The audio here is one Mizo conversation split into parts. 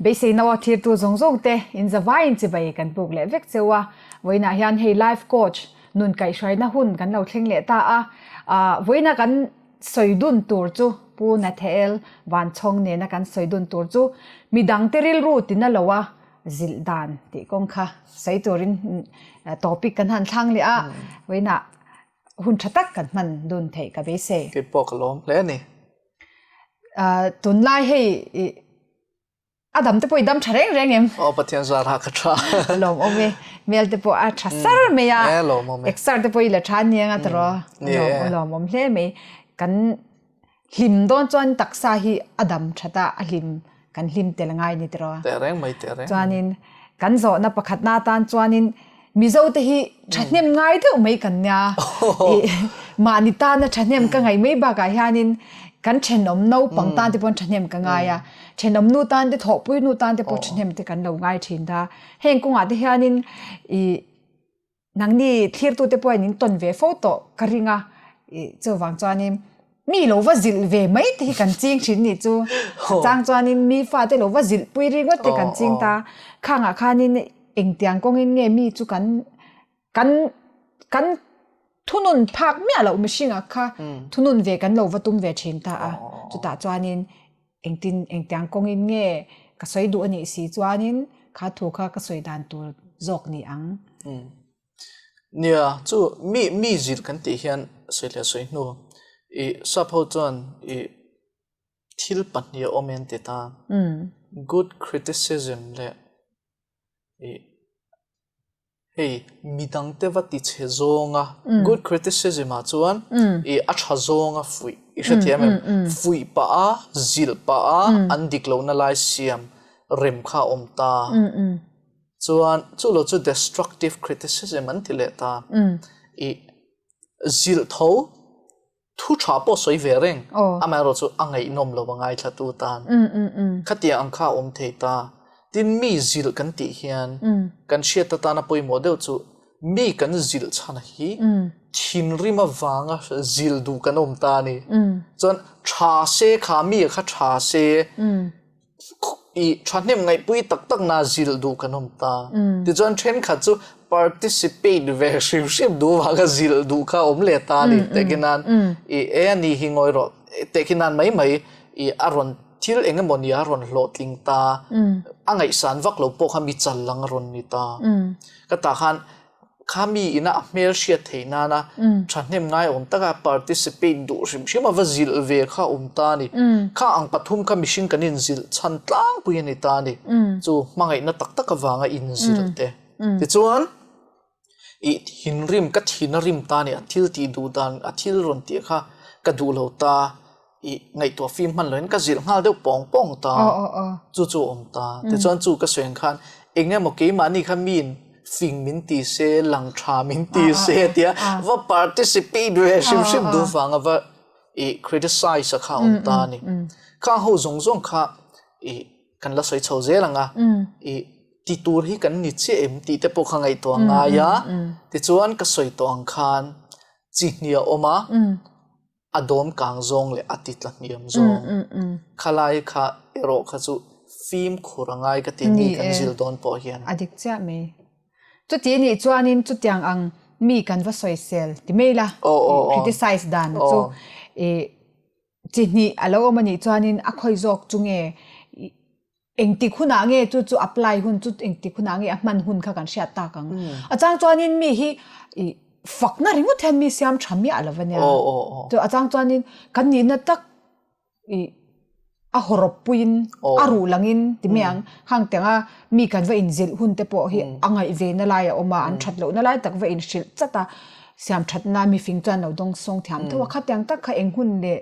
Beiseina aw thirtu zawng zawng te in zavaiin chibai kan buk leh vek cheu a. Vawiinah hian hei life coach nun kaihhruaina hun kan lo thleng leh ta a. Ahh vawiina kan sawi dun tur chu Pu Nathel Vanchhawng nena kan sawi dun tur chu midangte rilru tina lo a zilh dan tih kawng kha sawi turin topic kan han thlang leh a. Vawiinah hun tha tak kan hman dun theih ka beisei. Kei pawh ka lawm hle a ni. Tunlai hei a dam te pawh i dam tha reng reng em? Aw Pathian zar ha ka tha. Lawm awm e. Mel te pawh a tha sar mai a. E lawm awm e. Exer te pawh i la tha aniang a tawrh aw. Lawm awm hle mai. Kan hlim dawn chuan taksa hi a dam that a, a hlim kan hlim tel ngai ni tiraw. Teh reng mai teh reng. Chuanin kan zawhna pakhatna atan chuanin Mizo te hi thahnem ngai deuh mai kan nia. Mahni tana thahnem ka ngaih mai bakah hianin kan thenawm naupang tan te pawn thahnem ka ngai a, thenawm nu tan te thawhpui nu tan te pawh thahnem te kan lo ngai thin ta. Heng kawngah te hianin i Nangni thlirtute pawhin in tawn ve fo tawh ka ring a, chuvang chuanin mi lo va zilh ve mai te hi kan ching thin nih chu. Chang chuanin mi fate lo va zilh pui ringawt te kan ching ta. Khangah khanin engtiang kawngin nge mi chu kan kan kan thunun phak miah loh mihringah kha thunun ve kan lo va tum ve thin ta a. Chutah chuanin Engtin engtiang kawngin nge ka sawi duh a nih si chuanin kha thu kha ka sawi dan tur zawk ni ang. Nia, chu mi mi zir kan tih hian sawi leh sawi hnu i sap ho chuan i thil pahnih a awm e an ti ta. Good criticism leh i Hei, midangte va ti chhe zawnga, good criticism ah chuan i a tha zawnga fuih i hrethiam em? Fuih pah a, zilh pah a, an dik lohna lai siam rem kha a awm ta. Chuan chu lo chu destructive criticism an ti leh ta. I zilh tho Thu tha pawh sawi ve reng, amaherawh chu a ngaihnawm lo a ngaithlatu tan. Khatiang ang kha a awm thei ta. Tin, mi zilh kan tih hian kan hriat atana pawimawh deuh chu mi kan zilh chhan hi thinrim avanga zilh duh kan awm ta a ni. Chuan tha se kha mi kha tha se I thahnem ngaihpui tak tak na zilh duh kan awm ta. Tichuan thenkhat chu participate ve hrim hrim duh vanga zilh duh kha awm leh ta a ni. Tehkhin nan i e a ni hi ngawi rawh. Tehkhin nan mai mai i a rawn thil eng emaw ni a rawn hlawhtling ta. A ngaihsan vak lo pawh kha mi chal lang a rawn ni ta. Ka tah khan Kha mi ina a hmel hriat theih nana thahnem ngai awm taka participate duh hrim hrim a va zilh ve kha awm ta a ni. Kha ang pathum kha mihring kan inzilh chhan tlangpui a ni ta a ni. Chu hmangaihna tak tak avanga inzilh te. Tichuan, i thinrim, ka thin a rim ta a ni, a thil tih duh dan, a thil rawn tih kha ka duh lo ta. I ngaihtuah fim hman loin ka zilh nghal deuh pawng pawng ta. Chu chu a awm ta. Tichuan chu ka sawi ang khan eng emaw keimahni kha miin fing min ti se, lang tha min ti se tia va participate ve hrim hrim duh vanga va i criticize a kha a awm ta a ni. Khang ho zawng zawng kha i kan la sawi chho zel ang a, i ti tur hi kan ni chiah em tih te pawh kha ngaihtuah a ngai a. Tichuan ka sawi tawh ang khan chi hnih a awm a. A dawm kang zawng leh a ti tla hniam zawng. Khalai kha erawh kha chu fimkhur a ngai ka ti mi kan zil dawn pawh hian. A dik chiah mai. Chuti anih chuanin chutiang ang mi kan va sawisel ti mai la, criticize dan chu i chi hnih a lo awm anih chuanin a khawi zawk chu nge Engtik hunah nge chu chu apply hun chu engtik hunah nge a hman hun kha kan hriat tak ang. A chang chuanin mi hi i fakna ringawt hian mi siam tha miah lo ania. Chu a chang chuanin kan nihna tak i a hawrawp puiin a ruh langin ti mai ang. Khang tianga mi kan va inzilh hun te pawh hi a ngaih ve na lai a awm a, an that lohna lai tak va inhrilh chat a, siam thatna mifing chuan lo dawng sawng thiam tho a. Khatiang tak kha eng hun leh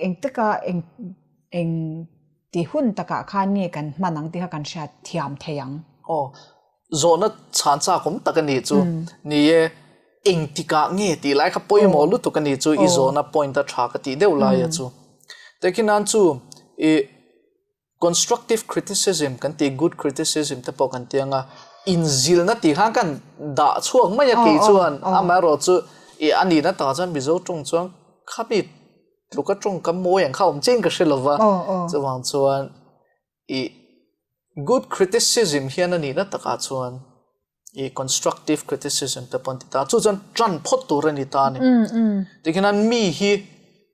eng taka eng eng Ti hun takah khan nge kan hman ang tih kha kan hriat thiam thei ang. Aw, zawhna chhan chak awm tak a nih chu. Ni e, engtikah nge tih lai kha pawimawh lutuk a nih chu i zawhna point a tha ka tih deuh lai a chu. Tehkhinan chu i constructive criticism kan tih good criticism te pawh kan ti ang a, inzilna tih khan kan dah chhuak mai a kei chuan amaherawhchu i a nihna takah chuan Mizo tawng chuan khami Tluka tawngkam mawi ang kha awm chiang ka hre lova, chuvang chuan i Good criticism hian a nihna takah chuan i constructive criticism te pawh an ti ta. Chu chuan ṭan phawt tur a ni ta a ni. Tikhian mi hi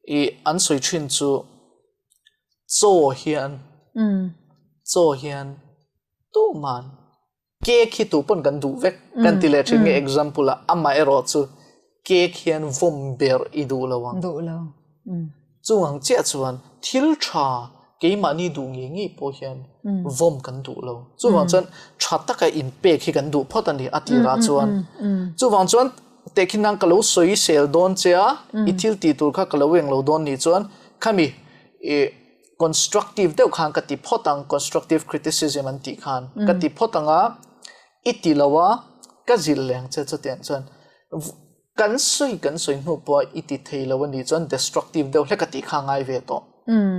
i an sawi ṭhin chu chaw hian chaw hian tuman cake hi tu pawn kan duh vek kan ti leh ṭhin nge example ah amaherawh chu cake hian vawm ber i duh lo ang. Duh lo. Chung ang chiah chuan thil tha keimahni duh ngei ngei pawh hian vawm kan duh lo. Chuvang chuan tha taka inpek hi kan duh phawt a ni a tirah chuan. Chuvang chuan tehkhin nan ka lo sawi sel dawn che a, i thil tih tur kha ka lo eng lo dawn nih chuan khami i constructive deuh khan ka ti phawt ang, constructive criticism an tih khan ka ti phawt ang a, i ti lo a, ka zilh leng che chutiang chuan Kan sawi kan sawi hnu pawh i ti thei lo a nih chuan destructive deuh hlek a tih kha a ngai ve tawh.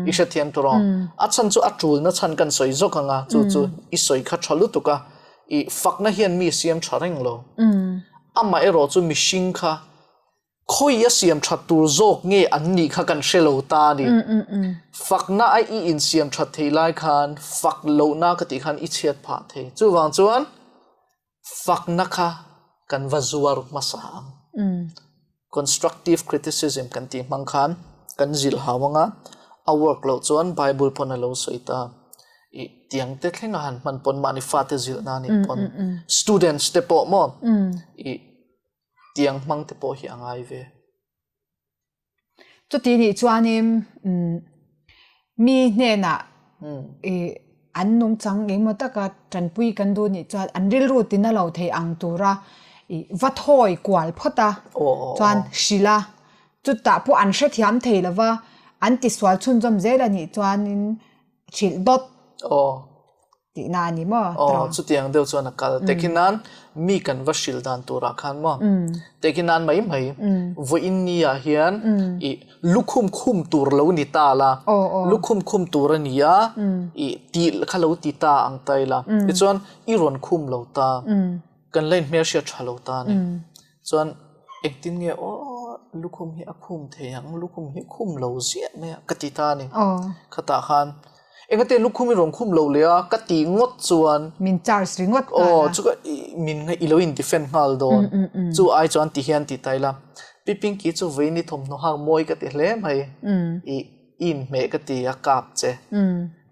I hrethiam tur aw. A chhan chu a tulna chhan kan sawi zawk ang a, chu chu i sawi kha tha lutuk a, i fakna hian mi siam tha reng lo. Amah erawh chu mihring kha khawi a siam that tur zawk nge an nih kha kan hre lo ta a ni. Fakna a i insiam that theih lai khan fak lohna ka tih khan i chhiat phah thei. Chuvang chuan Fakna kha kan va zuar hmasa ang. Constructive criticism kan tih hmang khan kan zilh hau ang a, a work loh chuan Bible pawn a lo sawi ta. I tiang te thleng a han hman pawn mahni fate zilh na nih pawn students te pawh maw i tiang hmang te pawh hi a ngai ve. Chuti nih chuanin mi hnenah an nungchang engemaw taka tanpui kan duh nih chuan an rilru tina lo thei ang tura va thawi kual phawt a chuan hrilh a, chutah pawh an hrethiam thei lova an tisual chhunzawm zel a nih chuanin hrilh dawt. Tihna a ni maw? Aw, chutiang deuh chuan a kal. Tehkhin nan mi kan va hrilh dan turah khan maw? Tehkhin nan mai mai vawiin ni ah hian i lukhum khum tur lo ni ta la, lukhum khum tur a ni a, i tih kha lo ti ta ang ta ila. Tichuan i rawn khum lo ta, kan la inhmelhriat tha lo ta a ni. Chuan engtin nge aw lukhum hi a khum thei ang, lukhum hi khum lo ziah mai a ka ti ta a ni. Khatah khan engate lukhum i rawn khum lo leh a ka tih ngawt chuan min charge ringawt nghal a. Aw chu ka min i lo in defend nghal dawn. Chu ai chuan ti hian ti ta ila Pi Pinky chu vawiin i thawmhnaw hak mawi ka ti hle mai, i inhmeh ka ti a kap che.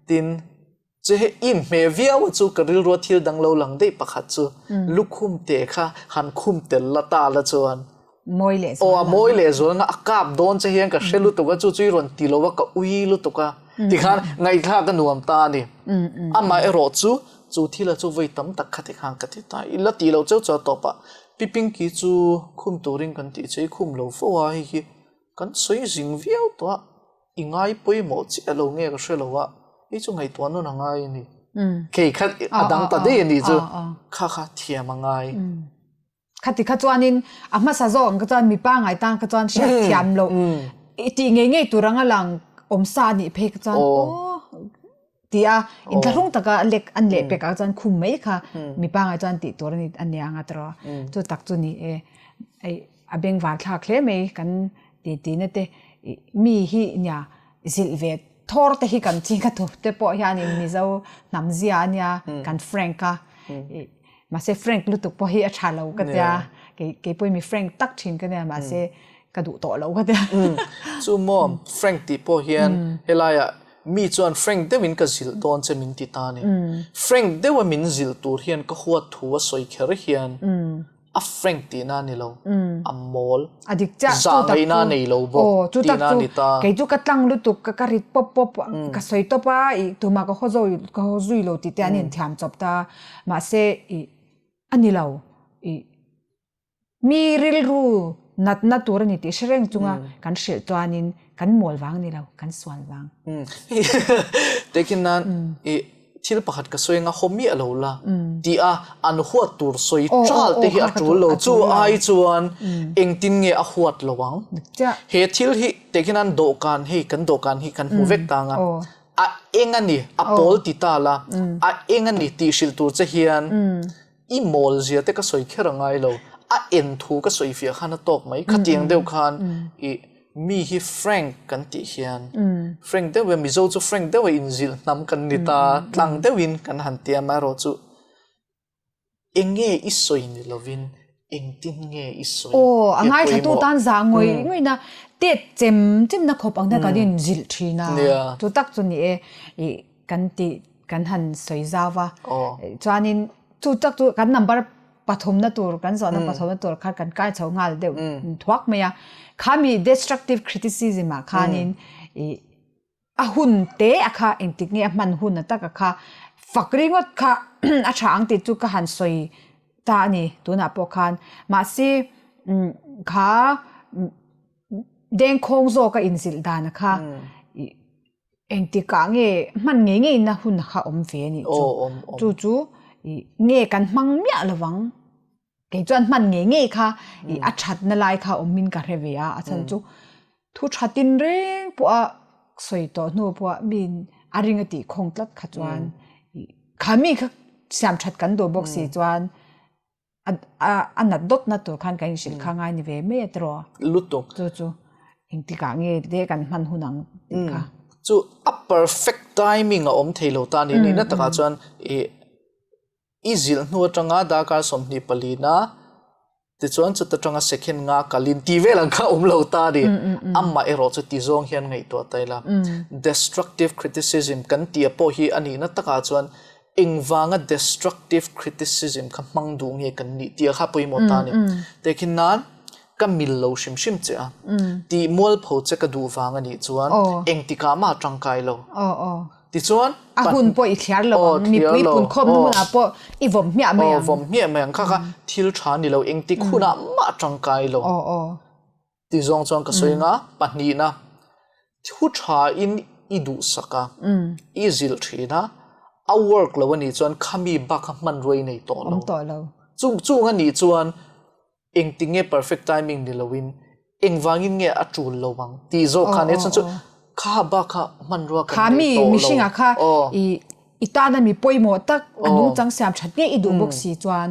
Tin. Chu he inhmeh viau a chu ka rilrua thil dang lo lang daih pakhat chu lukhum te kha han khum tel la ta la chuan mawi leh zual aw a mawi leh zual nga a kap dawn che hian ka hre lutuk a chu chu i rawn ti lo a ka ui lutuk a tikhan ngaihthlak a nuam ta a ni amah erawh chu chu thil a chu vawi tam tak kha tikhan ka ti ta i la tih loh cheu chu a tawp a Pi Pinky chu khum turin kan tih che i khum lo fo a hei hi kan sawi zing viau tawh a. I ngai pawimawh chiah lo nge ka hre lo a, hei chu ngaihtuah nawn a ngai a ni. Kei kha a dang ta daih a nih chu, kha kha thiam a ngai. Khati kha chuanin a hmasa zawk ang kha chuan mipa ngai tan kha chuan hriat thiam loh i tih ngei ngei tur anga lang awm sa a nih phei kha chuan aw ti a inthlahrung taka lek an leh pek ah chuan khum mai kha mipa ngai chuan tih tur a ni a nia anga tawh chu tak chu ni e a bengvar thlak hle mai kan ti ti na te mi hi nia zilh ve thawr te hi kan ching a tu te pawh hianin mizo hnam zia a nia kan frank a mahse frank lutuk pawh hi a tha lo ka tia kei kei pawhin mi frank tak thin ka nia mahse ka duh tawh lo ka tia chu maw frank tih pawh hian helaiah Mi chuan Frank deuhin ka zilh dawn che min ti ta a ni. Frank deuha min zilh tur hian ka huat thu a sawi kher hian a Frank tihna a ni lo, a mawl, A dik chiah, chu zah tak ngaihna a chu, nei lo bawk aw chu tak tihna a chu, ni ta. kei chu ka tlang lutuk, ka ka rit pawp pawp, ka sawi tawp a, ih tumah ka haw zo, ka haw zui lo tih te an inthiam chawp ta, mahse ih a ni lo, ih. Mi rilru natna tur a ni tih hre reng chunga kan hrilh chuanin kan mawl vang ni lo, kan sual vang. Tekin nan i thil pakhat ka sawi anga haw miah lo la tih a an huat tur sawi ṭal te hi a ṭul lo. Chu ai chuan engtin nge a huat lo ang? He thil hi tekin nan dawhkan hei kan dawhkan hi kan hmu vek ta anga a eng a ni a pawl ti ta la a eng a ni tih hrilh tur che hian I mawl zia te ka sawi kher a ngai lo, a en thu ka sawi fiah khan a tawk mai. Khatiang deuh khan i Mi hi frank kan tih hian frank deuh e Mizo chu frank deuh a inzilh hnam kan ni ta tlang deuhin kan han ti a amaherawhchu Eng nge i sawi ni lovin engtin nge i sawi Aw, a ngaithlatu tan zah ngawih ngawihna tet chem chemna khawp ang hian kan inzilh thin a. Chu tak chu ni e, ih kan tih kan han sawi zau va. Chuanin chu tak chu kan number pathumna tur kan zawhna pathumna tur kha kan kai chho nghal deuh thuak mai a. Khami destructive criticism ah khanin ih A hun te a kha engtik nge a hman hun a tak a kha fak ringawt kha a tha ang tih chu ka han sawi ta a ni tunah pawh khan mahse kha dengkhawng zawk a inzilh dan a kha engtikah nge hman ngei ngei na hun a kha awm ve a nih chu chu chu nge kan hmang miah lovang. Kei chuan hman ngei ngei kha i a thatna lai kha awmin ka hre ve a, a chhan chu thu thatin reng pawha sawi tawh hnu pawha min a ring a tih khawng tlat kha chuan kha mi kha siam that kan duh bawk si chuan a nat dawtna tur khan kan inhrilh kha ngai ni ve mai a tiraw. Lutuk. Chu chu engtikah nge te kan hman hun ang tih kha. Chu a perfect timing a awm thei lo ta ni nihna takah chuan i I zilh hnu atanga darkar 20 palina tichuan chuta tanga second nga kalin tih vel ang kha awm lo ta a ni. Amah erawh chu ti zawng hian ngaihtuah ta ila. Destructive criticism kan tih pawh hi a nihna takah chuan engvanga destructive criticism kha hmang duh nge kan nih tih kha pawimawh ta a ni. Tehkhin nan ka mil lo hrim hrim che a, tih mualpho che ka duh vang a nih chuan engtikah mah tangkai lo. Tichuan, A hun pawh i thliar lo ang, mipui punkhawmna hunah pawh i vawm hmiah mai ang. Aw, vawm hmiah mai ang. Kha kha thil tha ni lo, engtik hunah mah tangkai lo. Ti zawng chuan ka sawi anga, pahnihna, thu thain i duhsak a, i zilh thin a, a work lo a nih chuan khami bak kha hmanrua i nei tawh lo. Chung chung a nih chuan Engti nge perfect timing ni loin engvangin nge a tul lo ang tih zawk kha nia chuan chu kha bak kha hmanrua kan nei tawh lo. Kha mi mihringah kha i i tana mi pawimawh tak a nungchang siam that ngei i duh bawk si chuan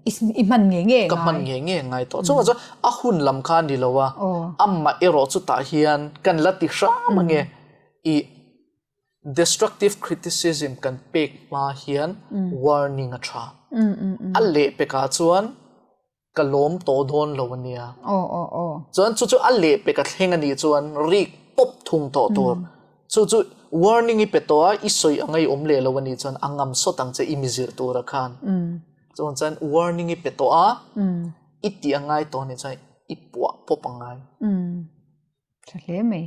i hman ngei ngei ngai. Ka hman ngei ngei ngai tawh. Chuvang chuan a hun lam kha ni lo a, amah erawh chutah hian kan la ti hram ange i Destructive criticism kan pek hma hian warning a tha. A lehpekah chuan ka lawm tawh dawn lo a nia. Chuan chu chu a lehpek a thleng a nih chuan rik pawp thung tawh tur. Chu chu warning i pe tawh a, i sawi anga i awm leh lo a nih chuan a ngam sawt ang che i mi zir tura khan. Chuan chuan warning i pe tawh a, i tih a ngai tawh a nih chuan i puah pawp a ngai. Tha hle mai.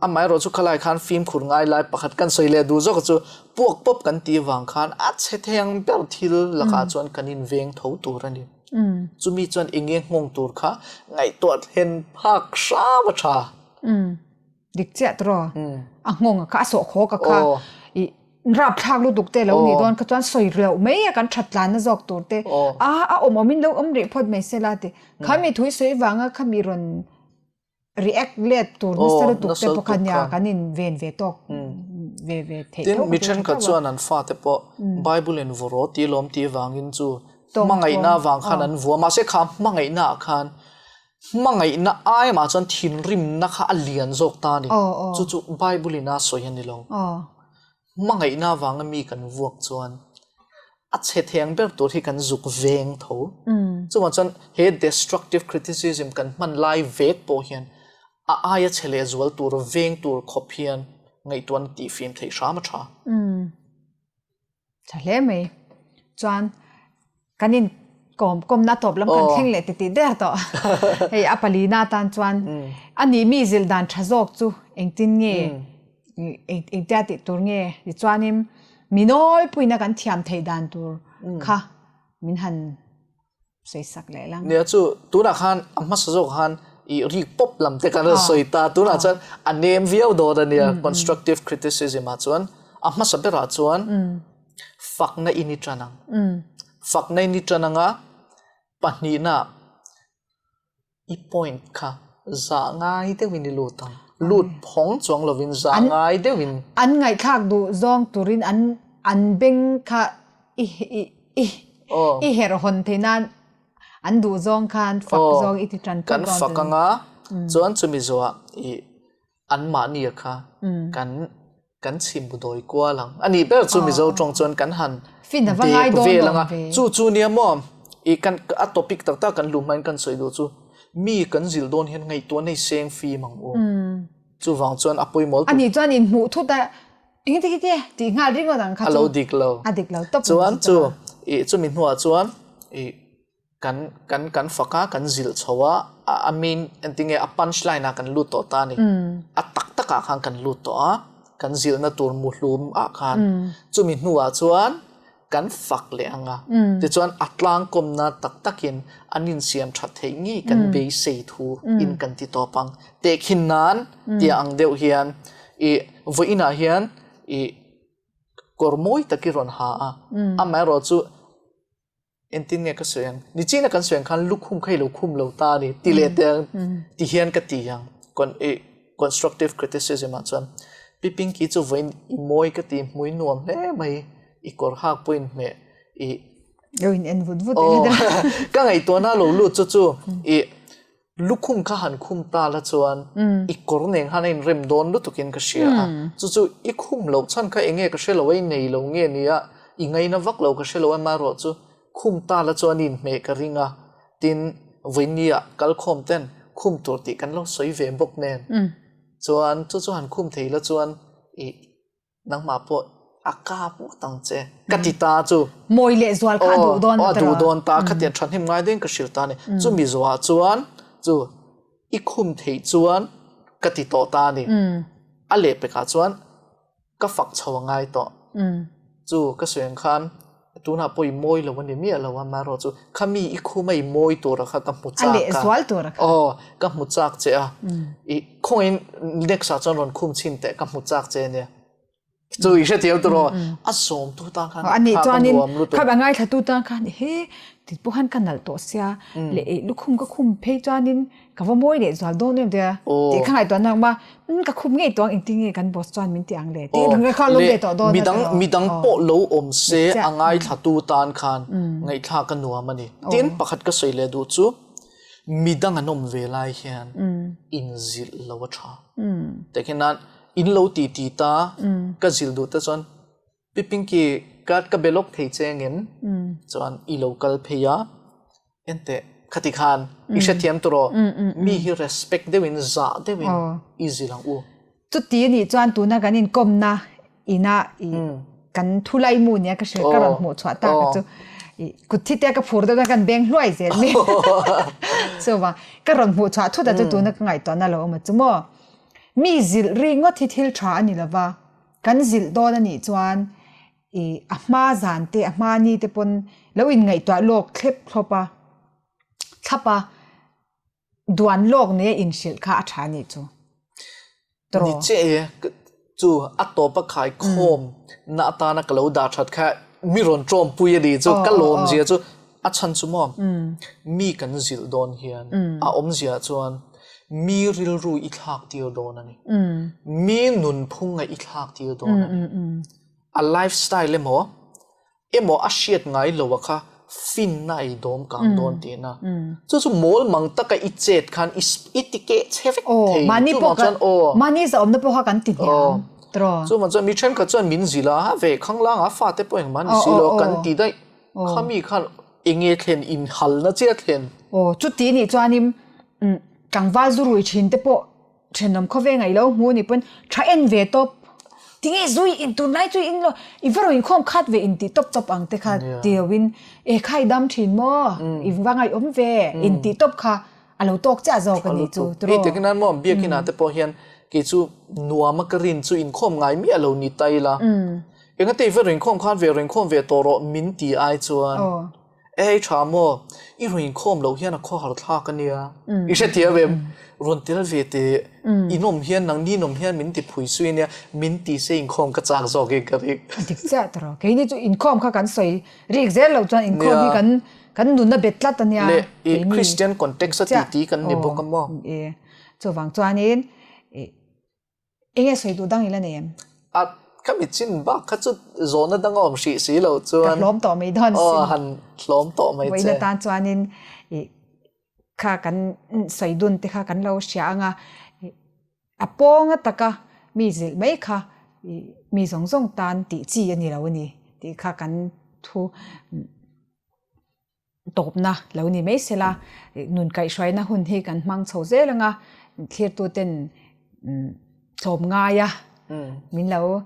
Amaherawh chu khalai khan fimkhur ngai lai pakhat kan sawi leh duh zawk chu puak pawp kan tih vang khan a chhe thei ang ber thil lakah chuan kan inveng tho tur a ni. Chumi chuan eng nge nghawng tur kha ngaihtuah thlen phak hram a tha. Dik chiah tawh a nghawng a kha a sawh khawk a kha i rapthlak lutuk te lo nih dawn kha chuan sawi loh mai a kan that tlanna zawk tur te a a awm awmin lo awm rih phawt mai sela ti. Khami thui sawi vanga khami rawn react let tur nasa lutuk te pawh kha nia kan in ven ve tawk ve ve theih tho. Tin, mi thenkhat chuan an fate pawh Bible in vaw rawh tih lawm tih vangin chu hmangaihna vang khan an vua. Mahse kha hmangaihna ah khan hmangaihna ai mah chuan thinrimna kha a lian zawk ta a ni. Chu chu Bible in a sawi a ni lo. Hmangaihna vanga mi kan vuak chuan a chhe theng ber tur hi kan zuk veng tho. Chuvang chuan he destructive criticism kan hman lai vek pawh hian a aia chhe leh zual tur veng tur khawp hian ngaihtuahna tihfim theih hram a tha. Tha hle mai. Chuan Kan in kawm kawmna tawp lam kan thleng leh titih der tawh. Hei a palina atan chuan a nih mi zilh dan tha zawk chu engtin nge engtia tih tur nge tichuanin mi nawlpuina kan thiam theih dan tur kha min han sawi sak leh lang. Nia chu tunah khan a hmasa zawk khan i rik pawp lam te kan rawn sawi ta tunah chuan a nem viau dawn a nia constructive criticism ah chuan a hmasa berah chuan Fakna in i ṭan ang. Fakna in i ṭan ang a, pahnihna i point kha zah ngai deuhin i lut ang. Lut phawng chuang lovin zah ngai deuhin. An ngaihthlak duh zawng turin an an beng kha i i i herh hawn theih nan an duh zawng khan fak zawng i ti ṭan phawt dawn. Kan fak ang a. Chuan chumi zawhah i anmahni kha kan kan chhimbu dawi kual ang. A nih ber chu Mizo tawng chuan kan han dek vel ang a. Chu chu nia maw i kan a topic tak tak kan luh hmain kan sawi duh chu mi kan zilh dawn hian ngaihtuah nei seng fim ang u. Chuvang chuan a pawimawh. Ani chuan inhmuh thut a engti khi te tih nghal ringawt ang kha chu. A lo dik lo. A dik lo tawp. Chuan chu i chumi hnuah chuan i kan kan kan fak a, kan zilh chho a, a main engtinge a punch line ah kan lut tawh ta a ni. A tak tak ah khan kan lut tawh a, kan zilhna tur muhlum ah khan. Chumi hnuah chuan kan fak leh ang a, tichuan a tlangkawmna tak takin an insiam that theih ngei kan beisei thu in kan ti tawp ang. Tehkhin nan tia ang deuh hian i vawiinah hian i kawr mawi tak i rawn ha a, amaherawhchu Engtin nge ka sawi ang? Nichina kan sawi ang khan lukhum kha i lo khum lo ta a ni ti leh teh ang ti hian ka ti ang. Constructive criticism ah chuan Pi Pinky chu vawiin i mawi ka ti hmui nuam hle mai, i kawr hak pawh in hmeh i Lo in en vut vut eng a Ka ngaihtuahna lo lut chu chu i Lukhum kha han khum ta la chuan i kawr nen khan a inrem dawn lutukin ka hria a, chu chu i khum loh chhan kha enge ka hre lo a, i nei lo nge nia, i ngaina vak lo ka hre lo a, amaherawh chu khum ta la chuan i inhmeh ka ring a, tin vawinia kalkhawm ten khum tur tih kan lo sawi ve bawk nen chuan chu chu han khum thei la chuan i Nangmah pawh a kap ngawt ang che ka ti ta chu. Mawi leh zual kha a duh dawn a duh dawn ta kha tiang thahnem ngai deuhin ka hrilh ta a ni. Chumi zawhah chuan chu i khum theih chuan ka ti tawh ta a ni. A lehpekah chuan ka fak chho a ngai tawh. Chu ka sawi ang khan Tunah pawh i mawi lo a ni miah lo a, marawh chu kha mi i khum a i mawi tura kha ka hmu chak a. A lehzual tura kha. Aw, ka hmu chak che a. I khawngin next ah chuan rawn khum chhin teh ka hmu chak che ania. Chu i hrethiam tur aw. A sawmtu tan khan A nih chuanin kha a ngaithlatu tan khan he tit pawh khan ka nalh tawh sia leh lukhum ka khum phei chuanin Ka va mawi leh zual dawn em tia tih kha ngaihtuah nak ma ka khup ngei tawh ang engtin nge kan boss chuan min ti ang le tih ang kha lawm ve tawh dawn midang midang pawh lo awm se a ngaithlatu tan khan ngaihthlak a nuam a ni tin pakhat ka sawi leh duh chu midang an awm ve lai hian inzilh lo a tha tehkhin nan in lo ti ti ta ka zilh duh te chuan Pi Pinky, ka ka be lawk thei che angem? Chuan i lo kal phei a, enteh khati khan i hrethiam tur aw, mi hi respect deuhin zah deuhin i zil ang u. Chuti anih chuan tuna kan inkawmna ina i kan thulai mu nia ka hria ka rawn hmuh chhuah tak a chu i kut thi te ka phur deuh kan beng hluai zel mai chuvang ka rawn hmuh chhuah thut a chu tuna ka ngaihtuahna lo awm a chu maw mi zilh ringawt hi thil tha a ni lova. Kan zilh dawn a nih chuan i a hma zan te a hma ni te pawn lo inngaihtuah lawk thlep thlawp a, thlap a, duan lawk nei a inhrilh kha a tha a nih chu. Tawrh. Ni che e, chu a tawp a khai khawm na atana ka lo dah that kha mi rawn tawmpui a nih chu ka lawm zia chu A chhan chu maw? Mi kan zilh dawn hian a awmzia chuan mi rilru i thlak tir dawn a ni. Mi nunphunga i thlak tir dawn a ni. A lifestyle emaw, emaw a hriat ngai lo a kha finna a i dawm kang dawn tihna. Chu chu mawl mang taka i chet khan i ti keh chhe vek thei. Chuvang chuan aw. Mahni zahawmna pawh kha kan ti hniam. Chuvang chuan mi thenkhat chuan min zilh a, ha ve khanglang a fate pawh engmah ni si lo kan ti daih. Khami khan enge thlen inhalna chiah thlen? Aw, chuti nih chuanin tlangval zu rui thin te pawh thenawm khawve ngaih lo hmu ni pawn tha en ve tawp. Tinge zui in tunlai chu in lo i va rawn inkhawm khat ve in tih tawp tawp ang te kha tioin e kha i dam thin maw i va ngaihawm ve in tih tawp kha a lo tawk chiah zawk a nih chu tiraw. Hei takin an maw biakinn ah te pawh hian kei chu nuam a ka rin chu inkhawm ngai miah lo ni ta ila. Engate i va rinkhawm khan ve rinkhawm ve tawh rawh min ti ai chuan Ei tha maw, i rinkhawm loh hian a khawhar thlak a nia. I hrethiam em? Rawn tel ve teh, in awm hian nangni in awm hian min ti phui sui ania, min ti se inkhawm ka chak zawk in ka ring. A dik chiah ta rawh. Keini chu inkhawm kha kan sawi rik zel loh chuan inkhawm hi kan kan nun a bet tlat a nia. Leh i Christian context a titi kan ni bawk a maw? Chuvang chuanin Enge sawi duh dang i la nei em? A, ka mi chin bak kha chu zawhna dang a awm hrih si lo chuan. Ka hlawm tawh mai dawn sin. Aw, han hlawm tawh mai che. Vawiin atan chuanin i kha kan sawi dun te kha kan lo hria ang a, a pawnga taka mi zilh mai kha mi zawng zawng tan tih chi a ni lo a ni tih kha kan thu tawpna lo ni mai se la, nun kaihhruaina hun hi kan hmang chho zel ang a, thlirtuten tlawm ngai a min lo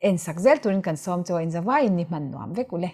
en sak zel turin kan sawm chu a inzavaiin ni hman nuam vek u le.